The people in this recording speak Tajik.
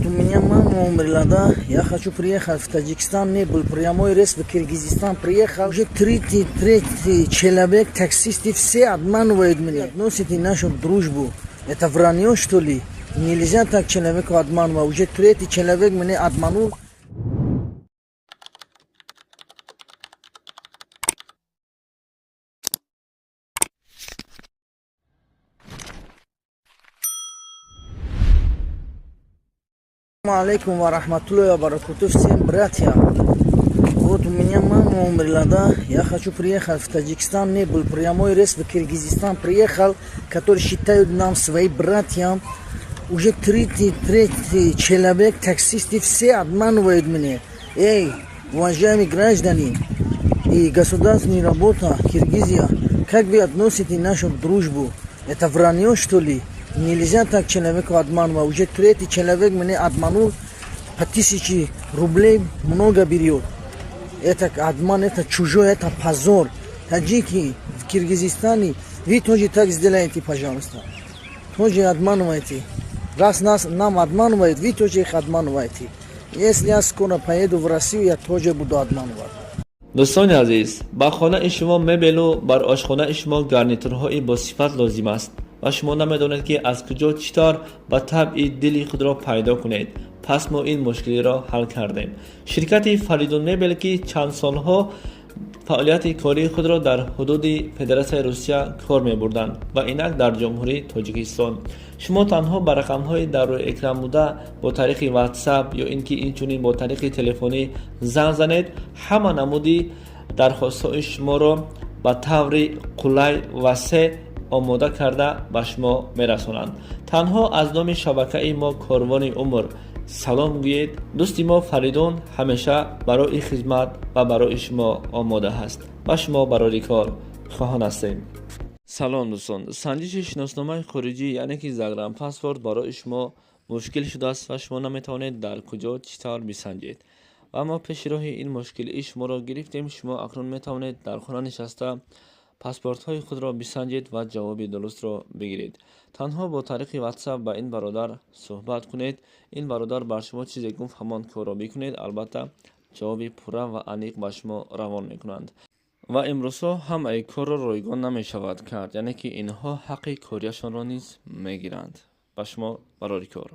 Вот у меня мама умерла, да? Я хочу приехать в Таджикистан, не был прямой рейс в Киргизистан, приехал. Уже третий человек, таксисты, все обманывают меня. Относите нашу дружбу. Это вранье, что ли? Нельзя так человеку обманывать. Уже третий человек меня обманул. Алейкум ва рахматуллахи ва баракатух, всем братья. Вот у меня мама умерла, да? Я хочу приехать в Таджикистан, не был прямой рейс в Киргизистан, приехал, который считают нам свои братья. Уже третий человек, таксисты, все обманывают меня. Эй, уважаемые граждане и государственная работа, Киргизия, как вы относите нашу дружбу? Это вранье, что ли? Нельзя так человеку обманывать. Уже третий человек меня обманул, по 1000 рублей много берет. Это обман, это чужой, это позор. Таджики в Киргизистане, вы тоже так сделаете, пожалуйста. Тоже обманываете. Раз нам обманывают, вы тоже их обманываете. Если я скоро поеду в Россию, я тоже буду обманывать. Дӯстони азиз, ба хонаи шумо мебелу бар ошхонаи шумо гарнитурҳои босифат лозим аст ва шумо намедонед, ки аз куҷо чӣ тавр ба табъи дили худро пайдо кунед. Пас мо ин мушкилиро ҳал кардем. Ширкати Фаридун Мебел, ки чанд солҳо фаъолияти кории худро дар ҳудуди Федератсияи Русия кор мебурданд ва инак дар Ҷумҳурии Тоҷикистон, шумо танҳо ба рақамҳои дар рӯи экран буда бо тариқи WhatsApp ё ин ки инчунин бо тариқи телефонӣ занг занед, ҳама намуди дархостҳои шуморо ба таври қулай васеъ омода карда ба шумо мерасонанд. Танҳо аз номи шабакаи мо Корвони умр салом гӯед. Дӯсти мо Фаридун ҳамеша барои хизмат ва барои шумо омода ҳаст. Ба шумо барори кор хоҳон ҳастем. Салом, дӯстон! Санҷиши шиносномаи хориҷӣ, яъне ки загранпаспорт, барои шумо мушкил шудааст ва шумо наметавонед дар куҷо чӣ тавр бисанҷед. Ва мо пеши роҳи ин мушкилии шуморо гирифтем. Шумо акнун метавонед дар хона нишаста паспортҳои худро бисанҷед ва ҷавоби дурустро бигиред. Танҳо бо тариқи WhatsApp ба ин бародар суҳбат кунед. Ин бародар бар шумо чизе гуфт, ҳамон корро бикунед, албатта ҷавоби пурра ва аниқ ба шумо равон мекунанд. Ва имрӯзҳо ҳамаи корро ройгон намешавад кард, яъне ки инҳо ҳаққи корияшонро низ мегиранд. Ба шумо барори кор.